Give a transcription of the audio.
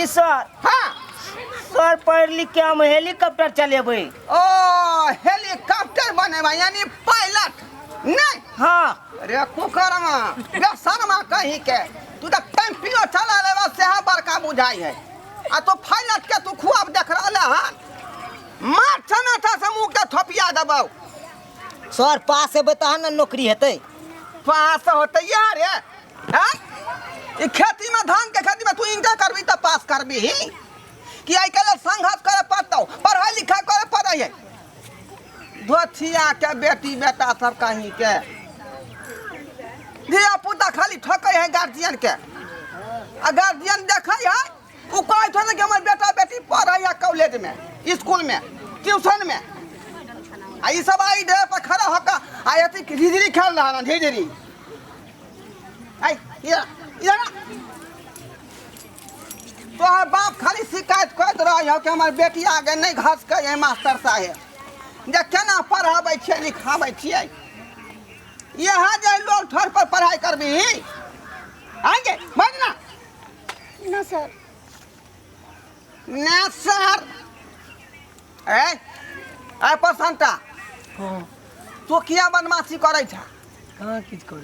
की sir? हाँ। Sir, पढ़ लिख के हम हेलीकॉप्टर चलेबै। ओ हेलीकॉप्टर बनेबा, यानी पायलट नहीं? हाँ। अरे कुकरमा बेसरमा कहीं के, तू तो टेम्पियो चला लेबा सेहा बड़का बुझाई है, आ तो पायलट के तू खुआब देख रहल हन। मार चनाटा से मुँह के थोपिया देबौ। सर, पास हेबै तहन ने नौकरी हेतै। पास होतै यार रे? हैं? ई खेती में, धान के खेती में तू इंटर करबी तऽ पास करबी ही कि आइ काल्हि संघर्ष करे पड़तौ, पढ़ाई लिखाई करे पड़ै है। धोथिया के बेटी बेटा सब कहीं के धिया पुता खाली ठकै है गार्जियन के, आ गार्जियन देखै है, ओ कहै छै ने कि हमर बेटा बेटी पढ़ै है कॉलेज में, स्कूल में, ट्यूशन में, आ ई सब आई ढेर पर खड़ा होकर आ अथी झिझरी खेल रहा है, झिझरी। आई इधर इधर आ। तोहर बाप खाली शिकायत करैत रहै हौ कि हमर बेटी आगे नहि घसकै है मास्टर साहेब, जे केना पढ़ाबै छियै लिखाबै छियै। यहाँ जे लोग ठोर पर पढ़ाई करबी आगे बज ना। ना सर। ना सर। ए ए प्रशांता। हाँ। तू किया बदमाशी करै छ? कहाँ किछु करै।